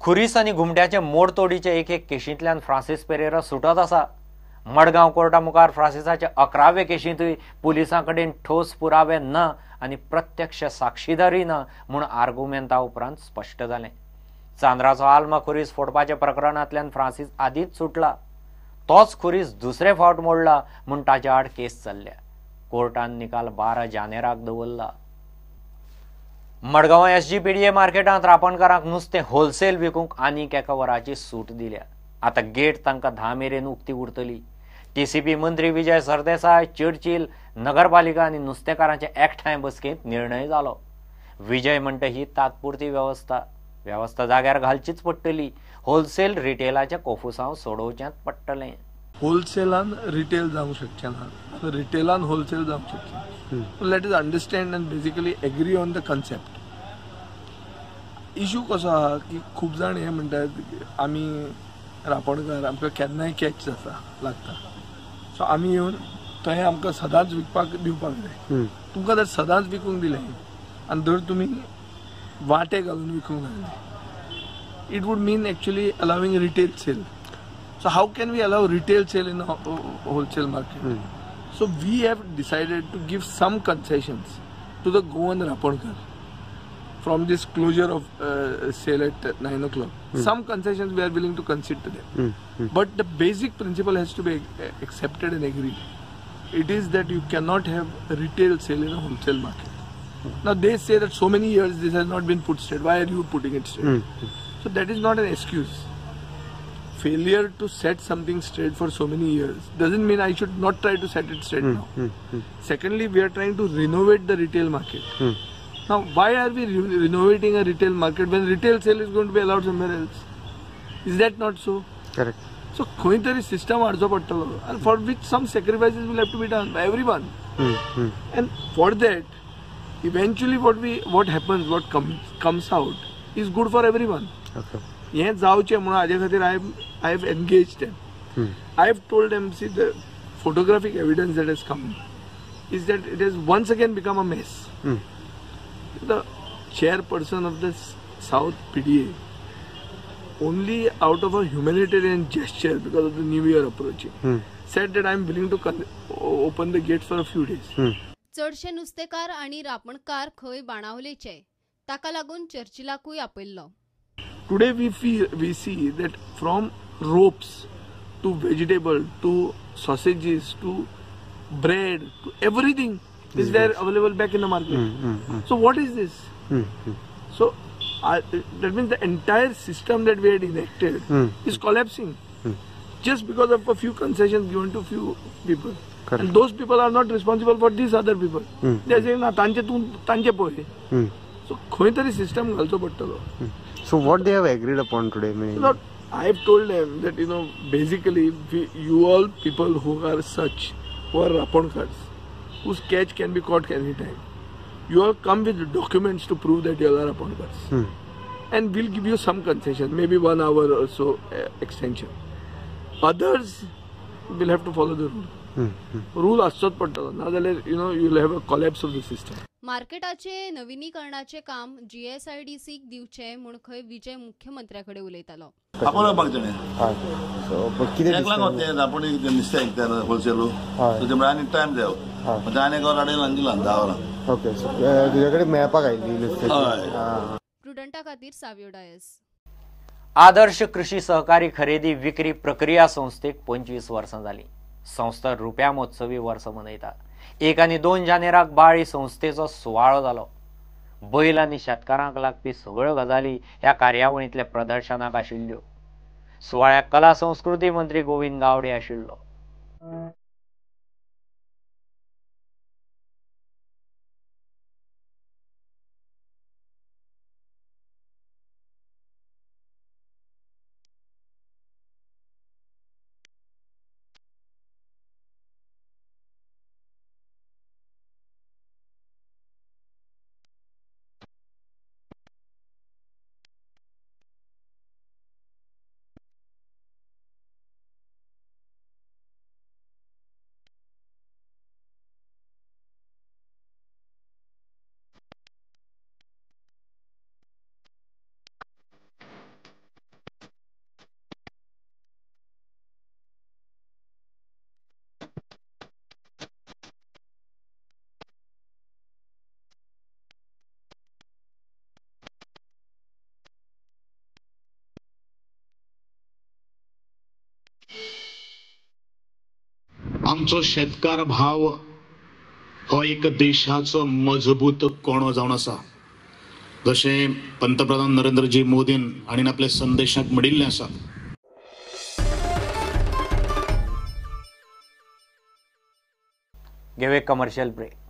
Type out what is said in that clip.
खुरीस आनी घुमट्याचे मोडतोडीचे एक एक केशींतल्यान फ्रांसीस पेरेरा सुटत आसा. मडगांव कोर्टा मुखार फ्रांसिसाचे 11वे केशींतूय पुलिसां कडेन ठोस पुरावे ना आनी प्रत्यक्ष साक्षीदारी ना म्हूण आर्गुमेंता उपरांत स्पश्ट जालें. चांद्राचो आल्मा खुरीस फोडपाच्या प्रकरणांतल्यान फ्रांसीस आदींच सुटला. तोच खुरीस दुसरे फावट मोडला म्हूण ताच्या आड केस चल्ल्या. कोर्टान निकाल 12 जानेराक दवरला. मडगांव SGPDA मार्केटांत रापणकारांक नुस्तें होलसेल विकूंक आनीक एका वराची सूट दिल्या. आतां गेट तांकां 10 मेरेन उक्ती उरतली. TCP मंत्री विजय सरदेसाय, चर्चील, नगरपालिका आनी नुस्तेकारांचे एकठांय बसकेंत निर्णय जालो. विजय म्हणटा ही तात्पुरती वेवस्था, वेवस्था जाग्यार घालचीच पडटली. होलसेल रिटेलाचें कोफुसांव सोडोवचेंच पडटलें. होलसेलान रिटेल जावंक शकचें ना, रिटेलान होलसेल जावंक शकचें. Let us understand and basically agree on the concept. Issue कसो आहा की खूब जाण हें म्हणटात आमी रापणकार आमकां केन्नाय कॅच जाता लागता, सो आमी येवन थंय आमकां सदांच विकपाक दिवपाक जाय. तुमकां जर सदांच विकूंक दिलें आनी जर तुमी वांटे घालून विकूंक लागले, it would mean actually allowing retail sale. So how can we allow retail sale in wholesale market? So we have decided to give some concessions to the Goan Raponkar from this closure of sale at 9 o'clock. Some concessions we are willing to concede to them. But the basic principle has to be accepted and agreed. It is that you cannot have retail sale in a wholesale market. Now they say that so many years this has not been put straight. Why are you putting it straight? So that is not an excuse. Failure to set something straight for so many years doesn't mean I should not try to set it straight now. Secondly, we are trying to renovate the retail market. Now, why are we renovating a retail market when retail sale is going to be allowed somewhere else? Is that not so? Correct. So, खंय तरी system हाडचो पडटलो, and for which some sacrifices will have to be done by everyone. And for that, eventually what happens, what comes out is good for everyone. Okay. हें जावचें म्हणून हाजे खातीर I have engaged them. I have told them, see, the photographic evidence that has come is that it has once again become a mess. The chairperson of the South PDA, only out of a humanitarian gesture because of the new year approaching, said that I am willing to open the gates for a few days. चडशे नुस्तेकार आनी रापणकार खंय बाणावलेचे, ताका लागून चर्चिलाकूय आपयल्लो. Today we see that from ropes to vegetable to sausages to bread to everything is there available back in the market. So what is this? So that means the entire system that we had enacted is collapsing just because of a few concessions given to few people. Correct. And those people are not responsible for these other people. They are saying, na तांचे तूं तांचे पळय. So खंय तरी system घालचो पडटलो. So what they have agreed upon today? Not, I have told them that, you know, basically you all people who are such, who are Raponkars, whose catch can be caught any time, you all come with documents to prove that you all are Raponkars. And we'll give you some concession, maybe 1 hour or so extension. Others will have to follow the rule. Rule आसचोच पडटलो, नाजाल्यार you know, you will have a collapse of the system. मार्केटाचे नविनीकरणाचे काम GSIDC दिवचे म्हूण खंय विजय मुख्यमंत्र्या कडेन उलयतालो. प्रुडंटा खातीर सावियो डायस. आदर्श कृषी सहकारी खरेदी विक्री प्रक्रिया संस्थेक 25 वर्सां जाली. संस्था रुप्या महोत्सवी वर्स मनयता. 1 आनी 2 जानेराक बाळी संस्थेचो सुवाळो जालो. बैल आनी शेतकारांक लागपी सगळ्यो गजाली ह्या कार्यावळींतल्या प्रदर्शनाक आशिल्ल्यो. सुवाळ्याक कला संस्कृती मंत्री गोविंद गावडे आशिल्लो. आमचो शेतकार भाव हो एक देशाचो मजबूत कोणो जावन आसा. जशें पंतप्रधान नरेंद्रजी मोदीन हांणी आपल्या संदेशाक म्हणिल्लें आसा. घेवया कमर्शियल ब्रेक.